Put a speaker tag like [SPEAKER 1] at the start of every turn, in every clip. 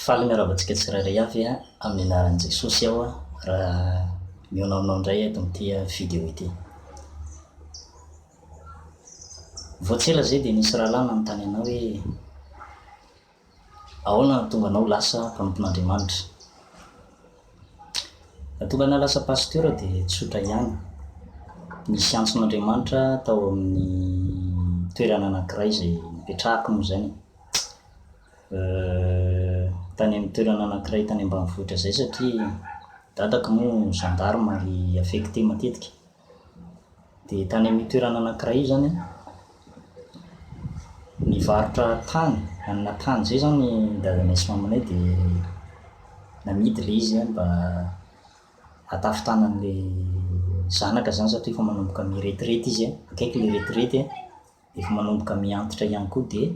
[SPEAKER 1] Faly miarahaba antsika tsirairay avy amin'ny anaran'i Jesosy aho raha mihaona aminao indray eto amin'ity video ity. Vao tsy ela izay dia nisy rahalahy nanontany anao hoe ahoana no nahatonga anao lasa mpanompon'Andriamanitra. Nahatonga anah lasa pasteur dia tsotra ihany. Nisy antson'Andriamanitra tao amin'ny toerana anankiray izay nipetrahako moa izany e. Tany amin'ny toerana anankiray tany ambanivohitra izay satria dadako moa gendarme ary affecté matetika. Dia tany amin'io toerana anankiray io izany an, nivarotra tany, nanana tany izay izany dadanay sy mamanay dia namidy ilay izy an mba hahatafitana an'ilay zanaka izany satria efa manomboka miretirety izy an, akaiky ilay retirety an. Efa manomboka mihantitra ihany koa dia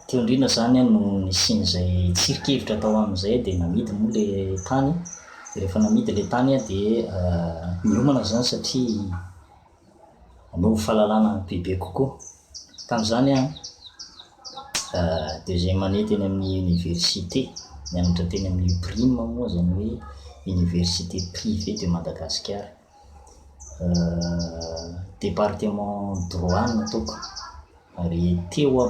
[SPEAKER 1] teo indrindra izany no nisian'izay tsirinkevitra tao amin'izay dia namidy moa ilay tany, dia rehefa namidy ilay tany dia niomana izany satria hanovo fahalalana bebe kokoa. Tamin'izany aho deuxième année teny amin'ny université, nianatra teny amin'ny UPRIM moa izany hoe université privée de Madagascar. Département droit no nataoko ary teo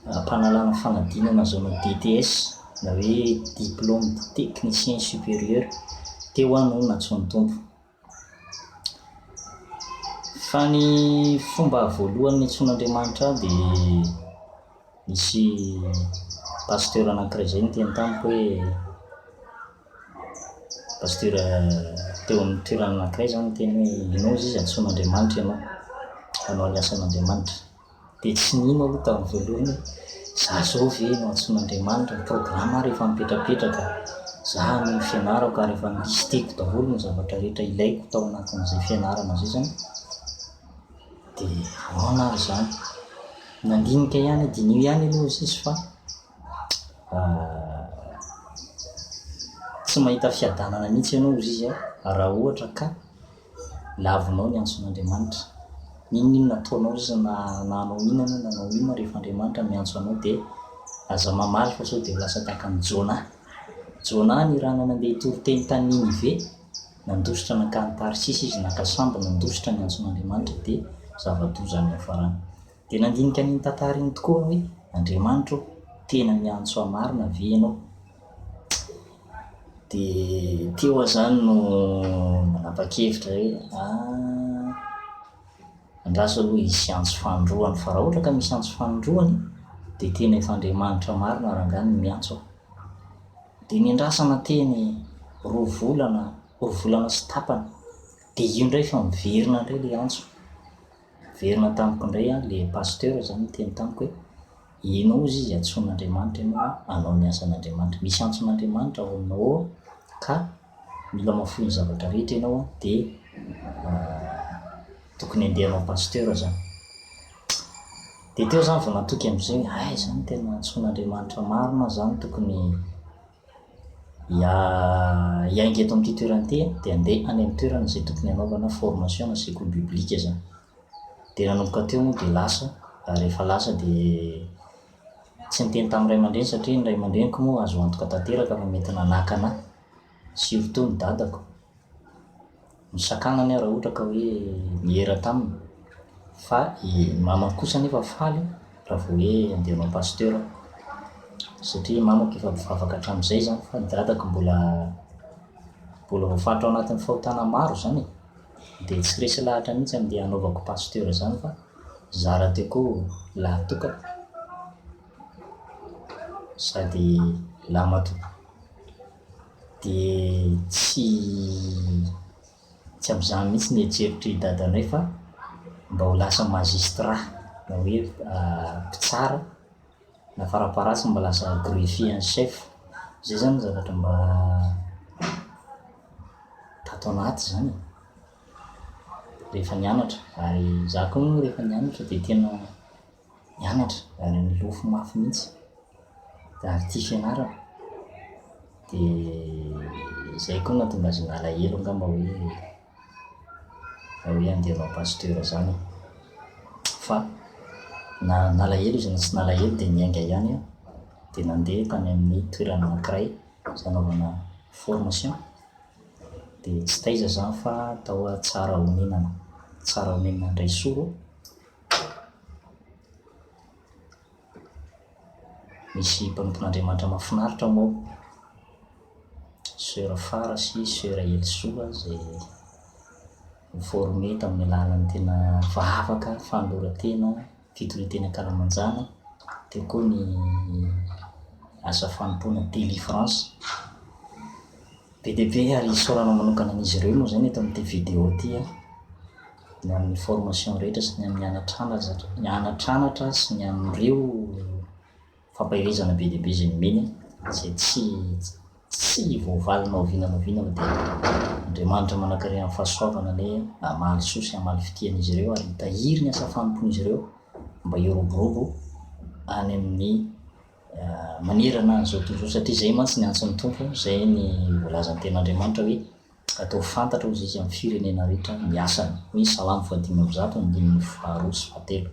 [SPEAKER 1] am-panalana fanadinana ahazoana DTS na hoe diplôme de technicien supérieur teo aho no nantsoin'ny Tompo. Fa ny fomba voalohany niantsoan'Andriamanitra ahy dia nisy pasteur anankiray izay niteny tamiko hoe. Pasteur teo amin'ny toerana anankiray izany niteny hoe ianao hozy izy antsoin'Andriamanitra ianao hanao ny asan'Andriamanitra. Dia tsy nino aloha tamin'ny voalohany hoe za zao ve no antsoin'Andriamanitra, ny programme ary efa mipetrapetraka, za hanao ny fianarako ary efa ni-listeko daholo ny zavatra rehetra ilaiko tao anatin'izay fianarana izay izany. Dia ahoana ary izany? Nandinika ihany aho, diniho ihany aloha hozy izy fa. Tsy mahita fiadanana mihitsy ianao hozy izy raha ohatra ka lavinao ny antson'Andriamanitra. N'inon'inona ataonao hozy izy na hanao inona ianao na hanao inona rehefa Andriamanitra miantso anao dia aza mamaly fa sao dia ho lasa tahaka an'i Jonah. Jonah nirahana nandeha hitory teny tany Ninive, nandositra nankany Tarsisy izy naka sambo nandositra ny antson'Andriamanitra dia zava-doza ny niafarany. Dia nandinika an'iny tantara iny tokoa aho hoe, Andriamanitra ô, tena miantso ahy marina ve Ianao? Dia teo aho izany no nanapa-kevitra hoe, ah, andraso aloha hisy antso fanindroany, fa raha ohatra ka misy antso fanindroany, dia tena efa Andriamanitra marina rangahy no miantso aho. Dia niandrasana teny roa volana, roa volana sy tapany, dia io indray efa miverina indray ilay antso. Niverina tamiko indray an, le pasteur zany niteny tamiko hoe, ianao hozy izy antsoin'Andriamanitra ianao an, hanao ny asan'Andriamanitra, misy antson'Andriamanitra ao aminao ao ka mila mahafoy ny zavatra rehetra ianao an, dia tokony handeha hanao pasteur zany. Dia teo zany vao natoky amin'izay hoe hay zany tena antsoin'Andriamanitra marina aho zany tokony hiainga eto amin'ity toerana ity dia handeha any amin'ny toerana izay tokony hanaovana formation na sekoly biblika izany. Dia nanomboka teo moa dia lasa, ary rehefa lasa dia tsy niteny tamin'ny ray aman-dreny satria ny ray aman-dreniko moa azo antoka tanteraka fa mety nanakana ahy, surtout ny dadako. Nosakanany aho raha ohatra ka hoe niera taminy. Fa i mamako kosa anefa faly raha vao hoe andeha hanao pasteur aho. Satria mamako efa mpivavaka hatramin'izay izany fa ny dadako mbola mbola voafaritra ao anatin'ny fahotana maro izany e. Dia tsy resy lahatra mihitsy andeha hanaovako pasteur izany fa za rahateo koa lahy tokana sady lahimatoa. Dia tsy tsy amin'izany mihitsy ny eritreritr'i dadanay fa mba ho lasa magistrat na hoe mpitsara na faramparatsiny mba lasa greffier en chef. Izay izany ny zavatra mba tato anaty izany e, rehefa nianatra. Ary izaho koa moa rehefa nianatra dia tena nianatra ary nilofo mafy mihitsy ary tia fianarana. Dia izay koa no nahatonga azy nalahelo angamba hoe hoe andeha hanao pasteur izany aho. Fa na nalahelo izy na tsy nalahelo dia niainga ihany aho. Dia nandeha tany amin'ny toerana anankiray izay hanaovana formation. Dia tsy taiza izany fa tao Tsarahonenana. Tsarahonenana Andraisoro. Misy mpanompon'Andriamanitra mahafinaritra moa ao. Soeur Fara sy Soeur Helisoa izay ni-former tamin'ny alalan'ny tena vavaka, fanoloran-tena, fitorian-teny ankalamanjana, teo koa ny asa fanompoana délivrance. Be dia be ary isaorana manokana an'izy ireo moa izany eto amin'ity vidéo ity an, ny amin'ny formation rehetra sy ny amin'ny anatranatra ny anatranatra sy ny amin'ireo fampaherezana be dia be izay nomeny izay tsy tsy voavaly na oviana na oviana fa dia Andriamanitra manankarena amin'ny fahasoavana anie hamaly soa sy hamaly fitia an'izy ireo ary hitahiry ny asa fanompoan'izy ireo mba hiroborobo any amin'ny manerana an'izao tontolo izao satria izay mantsy ny antson'ny Tompo, izay ny voalazan'ny tenin'Andriamanitra hoe Atao fantatra hozy izy amin'ny firenena rehetra ny asany, hoy ny Salamo fahadimy amby zato andininy faharoa sy fahatelo.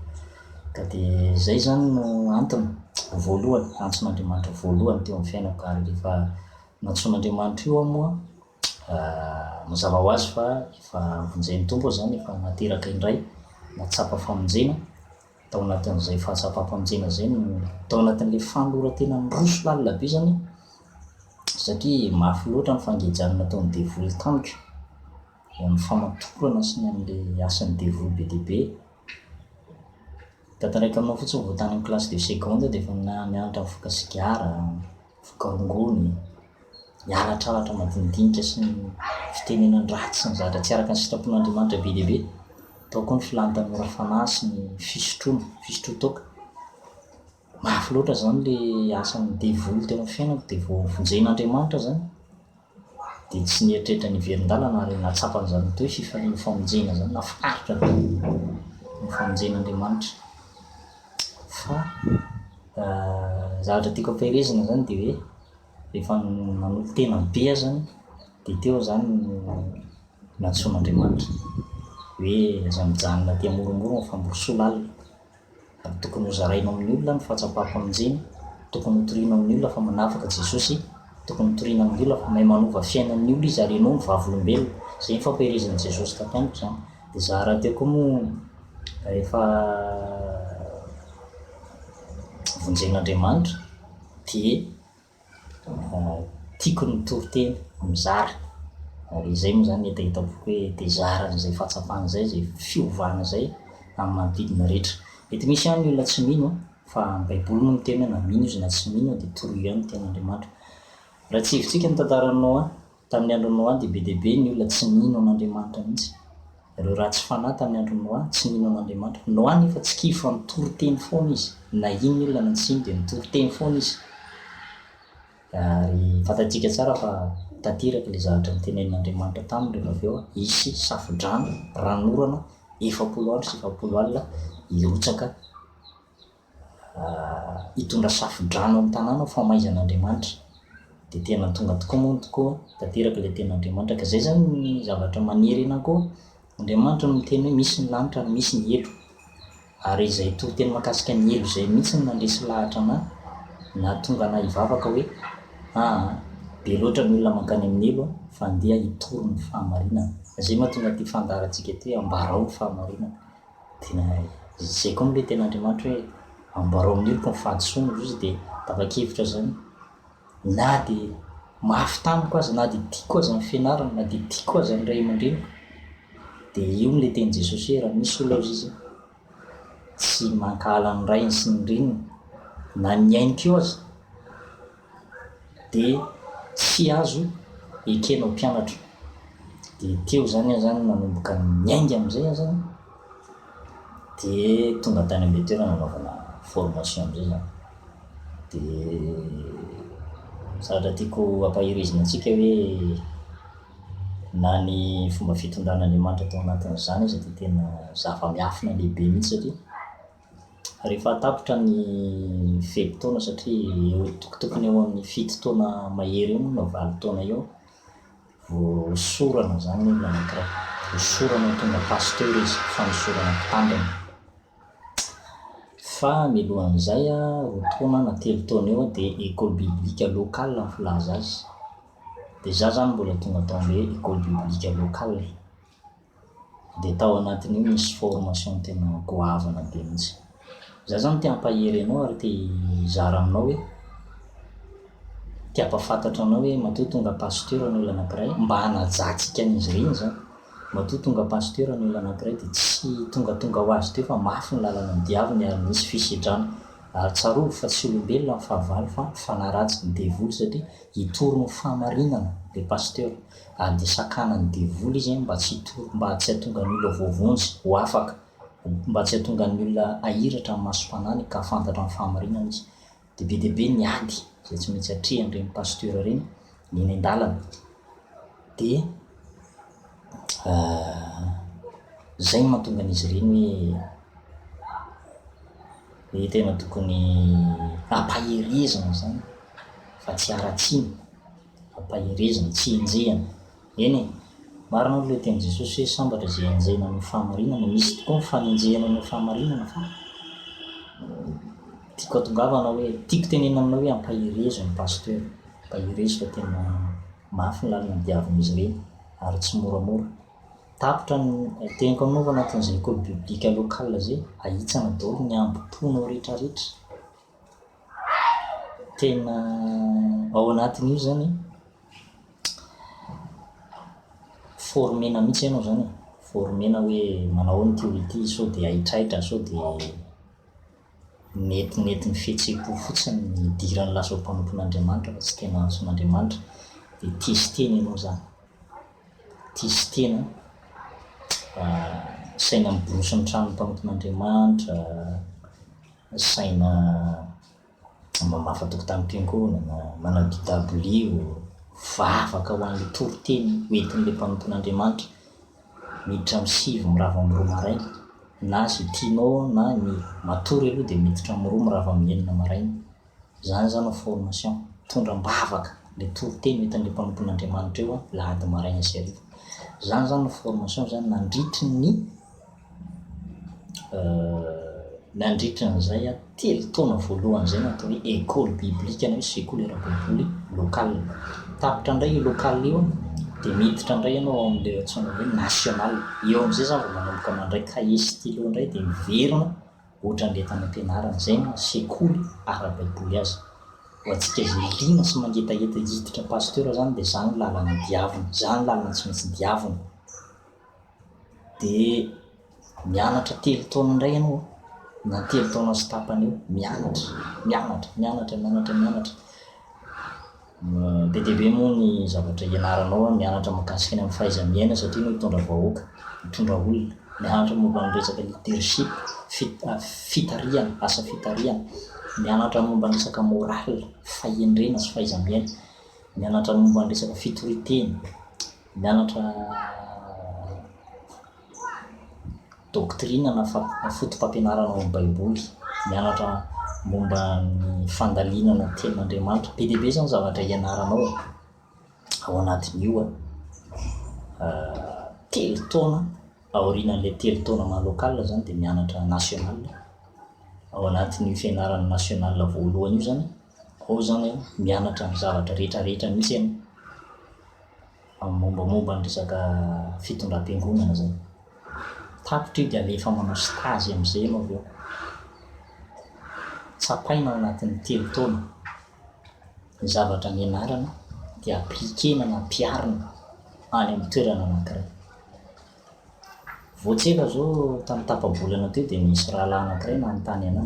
[SPEAKER 1] Ka dia izay izany no antony voalohany, antson'Andriamanitra voalohany teo amin'ny fiainako ary rehefa nantsoin'Andriamanitra io aho moa, mazava ho azy fa efa vonjen'ny Tompo aho izany, efa nateraka indray, nahatsapa famonjena, tao anatin'izay fahatsapam-pamonjena izay no, tao anatin'ilay fanoloran-tena niroso lalina be izany aho, satria mafy loatra ny fangejana nataon'ny devoly tamiko, ny amin'ny famatorana sy ny amin'ilay asan'ny devoly be dia be. Tantaraiko aminao fotsiny vao tany amin'ny classe de seconde dia efa nianatra nifoka sigara, nifoka rongony, nialatralatra madinidinika sy ny fitenenan-dratsy sy ny zavatra tsy araka ny sitrapon'Andriamanitra be dia be. Tao koa ny filan'ny tanora fanahy sy ny fisotroana, fisotroan-toaka. Mafy loatra izany ilay asan'ny devoly teo amin'ny fiainako dia vao vonjen'Andriamanitra izany dia tsy nieritreritra ny hiverin-dalana ary nahatsapa an'izany toy hoe fifalian'ny famonjena izany, nahafinaritra be ny famonjen'Andriamanitra. Fa ny zavatra tiako ampaherezina izany dia hoe rehefa nanolo-tena be aho izany dia teo aho izany no nantsoin'Andriamanitra hoe aza mijanona aty amoromorona fa mirosoa lalina. Ary tokony hozarainao amin'ny olona ny fahatsapam-pamonjena, tokony hotorianao amin'ny olona fa manafaka Jesosy, tokony hotoriana amin'ny olona fa mahay manova fiainan'ny olona Izy ary ianao no vavolombelona. Izay ny fampaherezan'i Jesosy tato amiko izany. Dia izaho rahateo koa moa rehefa vonjen'Andriamanitra dia Tiako ny mitory teny, mizara. Ary izay moa izany ny hetahetam-poko hoe te hizara an'izay fahatsapana izay, izay fiovana izay amin'ny manodidina rehetra. Mety misy ihany ny olona tsy mino an, fa ny baiboly moa miteny hoe na mino izy na tsy mino dia toroy ihany ny tenin'Andriamanitra. Raha tsiahivintsika ny tantaran'i Noa, tamin'ny andron'i Noa dia be dia be ny olona tsy nino an'Andriamanitra mihitsy. Ireo ratsy fanahy tamin'ny andron'i Noa tsy nino an'Andriamanitra. Noa anefa tsy kivy fa nitory teny foana izy. Na hino ny olona na tsy hino dia nitory teny foana izy. Ary fantatsika tsara fa tanteraka ilay zavatra notenenin'Andriamanitra taminy rehefa avy eo, hisy safo-drano, ranonorana, 40 andro sy 40 alina hirotsaka hitondra safo-drano amin'ny tanàna ho famaizan'Andriamanitra. Dia tena tonga tokoa moa tokoa, tanteraka ilay tenin'Andriamanitra. Ka izay izany ny zavatra manery anà koa, Andriamanitra no miteny hoe misy ny lanitra ary misy ny helo. Ary izay toriteny mahakasika ny helo izay mihitsy no nandresy lahatra anà, nahatonga anà hivavaka hoe, Aa, be loatra ny olona mankany amin'ny helo fa andeha hitory ny fahamarinana. Izay mahatonga ity fandaharantsika ity hoe ambarao ny fahamarinana. Tena izay koa moa ilay tenin'Andriamanitra hoe ambarao amin'ny oloko ny fahadisoany hoy Jesosy dia tapa-kevitra izany na dia mafy tamiko aza, na dia tiako aza ny fianarana, na dia tiako aza ny ray aman-dreniko dia io ilay tenin'i Jesosy hoe raha misy olona hozy izy tsy mankahala ny rainy sy ny reniny na ny ainy koa aza dia tsy azo ekena ho mpianatra. Dia teo izany aho izany nanomboka niainga amin'izay aho izany, dia tonga tany amin'ilay toerana nanaovana formation amin'izay izany. Dia zavatra tiako hampaherezina antsika hoe na ny fomba fitondran'Andriamanitra tao anatin'izany aza dia tena zava-miafina lehibe mihitsy satria Rehefa tapitra ny fe-potoana satria eo tokotokony eo amin'ny fito taona mahery eo na valo taona eo vao hosorana izany ny olona anankiray. Hosorana ho tonga pasteur izy, fanosorana mpitandrina. Fa mialohan'izay, roa taona na telo taona eo dia école biblique locale ny filaza azy. Dia za zany mbola tonga tao amin'ilay hoe école biblique locale. Dia tao anatin'io nisy formation tena goavana be mihitsy. Za zany te hampahery anao ary te hizara aminao hoe, te hampahafantatra anao hoe matoa tonga pasteur ny olona anankiray, mba hanajantsika an'izy ireny zany. Matoa tonga pasteur ny olona anankiray dia tsy tongatonga ho azy teo fa mafy ny lalana nodiaviny ary nisy fisedrana. Ary tsarovy fa tsy olombelona ny fahavalo fa fanahy ratsy, ny devoly satria hitory ny fahamarinana le pasteur ary dia sakanan'ny devoly izy mba tsy hitory mba tsy hahatonga ny olona voavonjy ho afaka, mba tsy hahatonga ny olona hahiratra ny masom-panahiny ka hahafantatra ny fahamarinana izy. Dia be dia be ny ady izay tsy maintsy atrehan'ireny pasteur ireny eny an-dalana. Dia izay no mahatonga an'izy ireny hoe hoe tena tokony hampaherezana izany fa tsy haratsiana, hampaherezana, tsy henjehina. Eny e! Marina aloha ilay tenin'i Jesosy hoe sambatra izay enjehina noho ny fahamarinana. Misy tokoa ny fanenjehana noho ny fahamarinana fa tiako hatongavana hoe, tiako tenenina aminao hoe ampaherezo ny pasteur, ampaherezo fa tena mafy ny lalana diavin'izy ireny ary tsy moramora. Tapitra ny, teniko aminao fa anatin'izay école biblique locale izay, ahitsana daholo ny hambom-ponao rehetrarehetra. Tena ao anatin'io zany former-na mihitsy ianao zany e, former-na hoe manao ahoana ity olona ity, sao dia haitraitra, sao dia netinentin'ny fihetseham-po fotsiny ny hidirany lasa ho mpanompon'Andriamanitra fa tsy tena antson'Andriamanitra, dia tester-na ianao zany, tester-na, asaina miborosy ny tranon'ny mpanompon'Andriamanitra, asaina mamafa tokotanim-piangonana, manadio dabilio, vavaka ho an'ilay toriteny hoentin'ilay mpanompon'Andriamanitra, miditra amin'ny sivy mirava amin'ny roa maraina, na izay tianao na ny matory aloha dia miditra amin'ny roa mirava amin'ny enina maraina. Izany izany ny formation, mitondra am-bavaka ilay toriteny hoentin'ilay mpanompon'Andriamanitra eo alahady maraina sy hariva. Izany izany ny formation izany nandritry ny Nandritra an'izay telo taona voalohany izay no atao hoe école biblique na hoe sekoly ara-baiboly local. Tapitra indray io local io dia miditra indray ianao ao amin'ilay antsoina hoe national. Eo amin'izay izany vao manomboka mandray cahier sy stylo indray dia miverina ohatran'ilay tany am-pianarana. Izay no maha sekoly ara-baiboly azy. Ho antsika izay liana sy mangetaheta hiditra pasteur izany dia izany no lalana diavina, izany no lalana tsy maintsy diavina. Dia mianatra telo taona indray ianao an, na telo taona sy tapany eo, mianatra, mianatra, mianatra, mianatra, mianatra. Be dia be moa ny zavatra ianaranao an, mianatra mahakasika ny amin'ny fahaiza-miaina satria ianao hitondra vahoaka, hitondra olona. Mianatra momba ny resaka leadership, fitarihana, asa fitarihana. Mianatra momba ny resaka morale, fahendrena sy fahaiza-miaina. Mianatra momba ny resaka fitorian-teny. Mianatra doctrine na fotopampianarana ao amin'ny baiboly, mianatra momba ny fandalinana ny tenin'Andriamanitra, be dia be izany zavatra ianaranao ao anatin'io an, telo taona aorianan'ilay telo taona maha local izany dia mianatra national, ao anatin'io fianarana national voalohany io izany, ao izany an mianatra ny zavatra rehetra rehetra mihitsy ianao. Amin'ny mombamomba ny resaka fitondram-piangonana izay. Tapitra io dia alefa manao stage amin'izay ianao avy eo. Tsapaina ao anatin'ny telo taona ny zavatra nianarana dia appliquer-na na ampiharina any amin'ny toerana anankiray. Vao tsy ela izao tamin'ny tapa-bolana teo dia nisy rahalahy anankiray nanontany anà,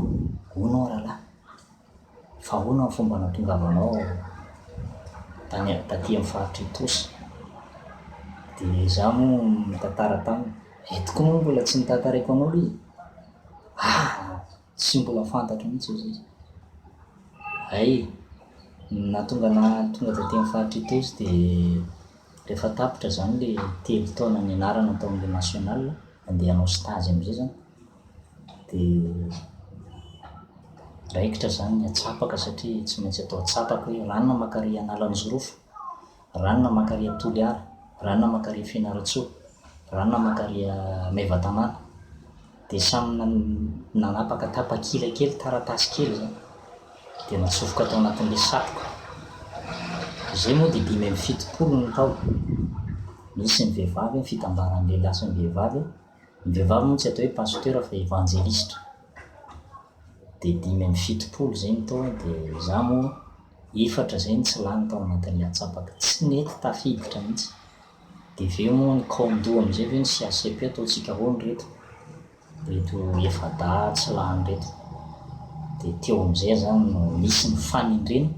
[SPEAKER 1] hono aho rahalahy, Fa ahoana ny fomba nahatongavanao tany taty amin'ny faritra Itaosy? Dia izaho moa nitantara taminy, eh tokoa moa mbola tsy notantaraiko anao ilay izy? Ah! Tsy mbola fantatro mihitsy hozy izy. Hay, ny nahatonga anah tonga taty amin'ny faritra Itaosy dia rehefa tapitra izany ilay telo taona nianarana tao amin'ilay national, andeha hanao stage amin'izay izany. Dia raikitra izany ny antsapaka satria tsy maintsy atao antsapaka hoe ranona mankary Analanjirofo, ranona mankary Toliara, ranona mankary Fianarantsoa, ranona mankary Maevatanàna. Dia samy nanapaka tapakila kely, taratasy kely izany, dia natsofoka tao anatin'ilay satroka. Izay moa dia 75 no tao. Nisy ny vehivavy, ny fitambaran'ny lehilahy sy ny vehivavy. Ny vehivavy moa tsy atao hoe pasteur fa evanjelistra. Dia 75 izay no tao dia izaho moa efatra izay no tsy lany tao anatin'ilay antsapaka. Tsy nety tafiditra mihitsy. Dia avy eo moa ny kaon-doha amin'izay ve ny CACP ataontsika ahoana ireto? Ireto efa-dahy tsy lany ireto. Dia teo amin'izay izany no nisy ny fanendrena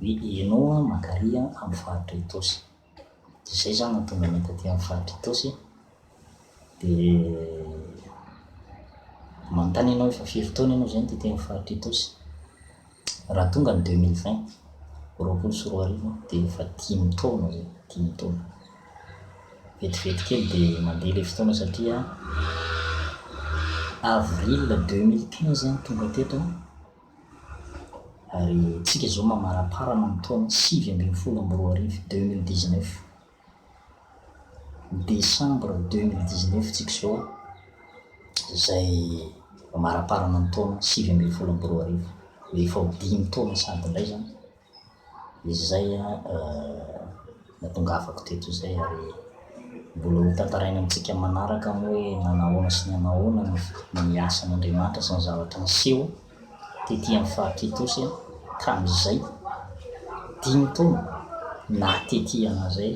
[SPEAKER 1] hoe ianao mankaria amin'ny faritra Itaosy. Dia izay izany nahatonga anay taty amin'ny faritra Itaosy. Dia manontany ianao efa firy taona ianao izay no taty amin'ny faritra Itaosy? Raha tonga ny 2020, 2020, dia efa dimy taona izay, dimy taona. Vetivety kely dia mandeha ilay fotoana satria avril 2015 aho no tonga teto ary tsika izao mamaraparana ny taona 2019, 2019. Décembre 2019 tsika izao izay mamaraparana ny taona 2019. Efa ho dimy taona sady indray izany izay natongavako teto izay ary mbola ho tantaraina amintsika manaraka moa hoe nanahoana sy nanahoana ny asan'Andriamanitra sy ny zavatra niseho tety amin'ny faritra Itaosy tamin'izay dimy taona naha tety an'izay.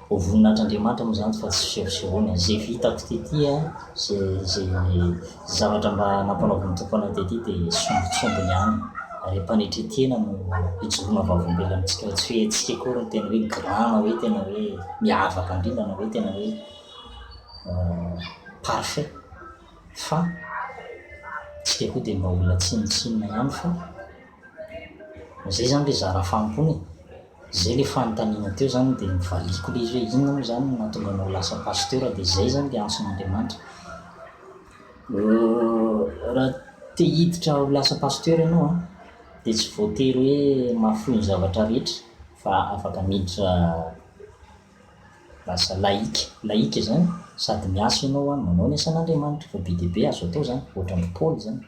[SPEAKER 1] Ho voninahitr'Andriamanitra moa izany fa tsy fisehosehoana. Izay vitako tety, izay izay zavatra mba nampanaovin'ny Tompo anay tety dia sombintsombiny ihany. Ary am-panetren-tena no ijoroana vavolombelona amintsika fa tsy hoe antsika akory no tena hoe grand na hoe tena hoe miavaka indrindra na hoe tena hoe parfait. Fa tsika koa dia mba olona tsinontsinona ihany fa izay izany ilay zara fanompoana e! Izay ilay fanontaniana teo izany dia novaliako ilay izy hoe inona moa izany no nahatonga anao ho lasa pasteur dia izay izany ilay antson'Andriamanitra. Raha te hiditra ho lasa pasteur ianao an, dia tsy voatery hoe mahafoy ny zavatra rehetra fa afaka miditra Lasa laïque, laïque izany sady miasa ianao an, manao ny asan'Andriamanitra, fa be dia be azo atao izany, ohatran'i Paoly izany,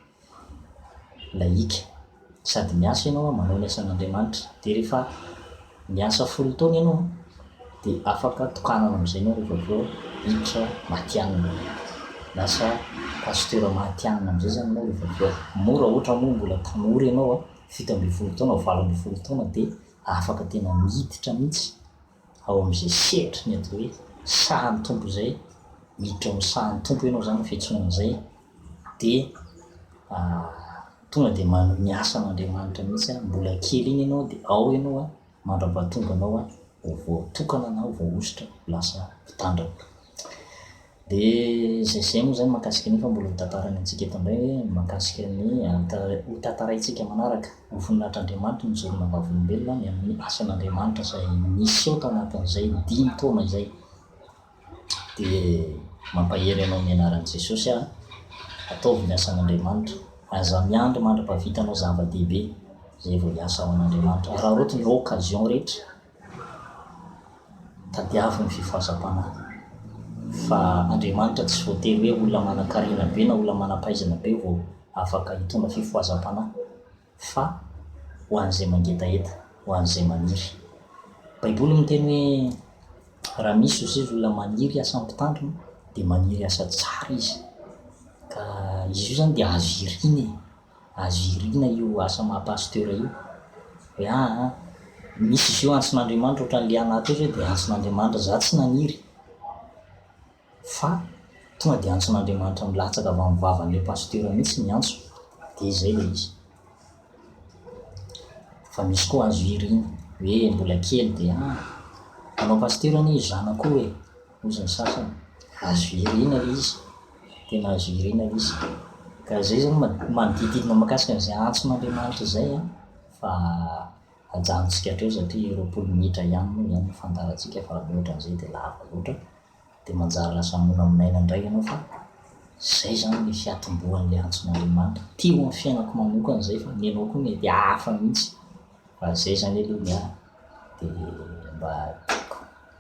[SPEAKER 1] laïque, sady miasa ianao an, manao ny asan'Andriamanitra, dia rehefa miasa folo taona ianao an, dia afaka tokanana amin'izay ianao rehefa avy eo hiditra matihanina, lasa pasteur matihanina amin'izay izany ianao rehefa avy eo, moa raha ohatra moa mbola tanora ianao an, 17 taona, 18 taona dia afaka tena miditra mihitsy ao amin'izay sehatry ny atao hoe sahan'ny Tompo izay, miditra ao amin'ny sahan'ny Tompo ianao izany ny fiantsoana an'izay, dia tonga dia manohy ny asan'Andriamanitra mihitsy an, mbola kely iny ianao dia ao ianao an, mandra-pahatonga anao ho voatokana na ho voahosotra ho lasa mpitandrina. Dia izay izay moa izany mahakasika an'io fa mbola ho tantaraina antsika eto indray hoe mahakasika ny ho tantaraintsika manaraka ho voninahitr'Andriamanitra ny zorona vavolombelona ny amin'ny asan'Andriamanitra izay niseho tao anatin'izay dimy taona izay. Dia mampahery anao amin'ny anaran'i Jesosy aho, ataovy ny asan'Andriamanitra, aza miandry mandra-pahavitanao zava-dehibe izay vao hiasa ho an'Andriamanitra. Araraoty ny occasion rehetra. Tadiavo ny fifohazam-panahy. Fa Andriamanitra tsy voatery hoe olona manankarena be na olona manam-pahaizana be vao afaka hitondra fifohazam-panahy fa ho an'izay mangetaheta, ho an'izay maniry. Baiboly miteny hoe raha misy ozy izy olona maniry asa mpitandrina dia maniry asa tsara izy. Ka izy io zany dia azo irina e. Azo irina io asa maha pasteur io. Hoe aa misy izy io antson'Andriamanitra ohatran'le anah teo zao dia antson'Andriamanitra za tsy naniry fa tonga dia antson'Andriamanitra milatsaka avy amin'ny vavan'le pasteur mihitsy ny antso dia izay le izy. Fa misy koa azo irina hoe mbola kely dia aa hanao pasteur anie io zanako io e. Hozy ny sasany, azo irina ilay izy, tena azo irina ilay izy. Ka izay izany manodidididina mahakasika an'izay antson'Andriamanitra izay an, fa ajanontsika hatreo satria 20 minitra ihany moa izany no fandaharantsika fa raha mihoatra an'izay dia lava loatra, dia manjary lasa monamonaina indray ianao fa izay izany ilay fiatombohan'ilay antson'Andriamanitra. Teo amin'ny fiainako manokana izay fa ny anao koa mety hafa mihitsy fa izay izany aloha ny ahy dia mba tiako.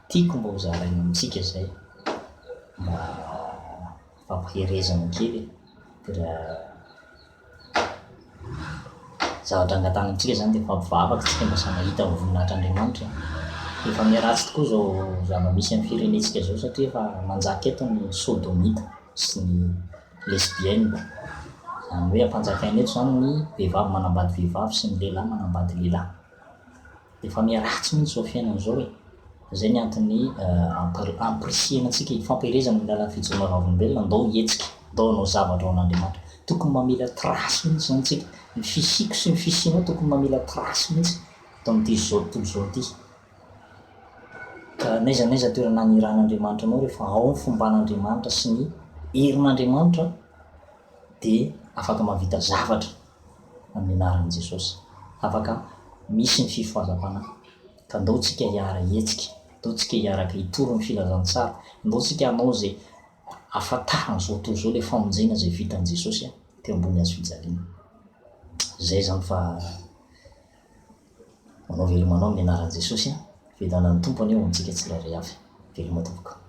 [SPEAKER 1] Tiako mba ho zaraina amintsika izay mba. Fampaherezana kely e. Dia zavatra angatahana amintsika izany dia mifampivavaka isika mba samy hahita ny voninahitr'Andriamanitra e. Efa miharatsy tokoa izao zava-misy amin'ny firenentsika izao satria efa manjaka eto ny sodomita sy ny lesbienne. Izany hoe ampanjakaina eto izany ny vehivavy manambady vehivavy sy ny lehilahy manambady lehilahy. Efa miharatsy mihitsy izao fiainana izao e! Izay ny antony ampirisihana antsika hifampiherezana amin'ny alalan'ny fijoroana vavolombelona, ndao hihetsika, ndao hanao zavatra ho an'Andriamanitra. Tokony mamela trace mihitsy izany isika. Ny fisiako sy ny fisianao tokony mamela trace mihitsy eto amin'ity izao tontolo izao ity. Ka n'aiza n'aiza toerana anirahan'Andriamanitra anao rehefa ao ny fomban'Andriamanitra sy ny herin'Andriamanitra dia afaka mahavita zavatra. amin'ny anaran'i Jesosy. Afaka misy ny fifohazam-panahy. Ka ndao tsika hiara hihetsika, ndao tsika hiaraka hitory ny filazantsara, ndao tsika hanao izay ahafantaran'izao tontolo izao ilay famonjena izay vitan'i Jesosy teo ambony hazo fijaliana. Izay izany fa manao veloma anao amin'ny anaran'i Jesosy. Fiadanan'ny Tompo anie ho amintsika tsirairay avy. Veloma tompoko.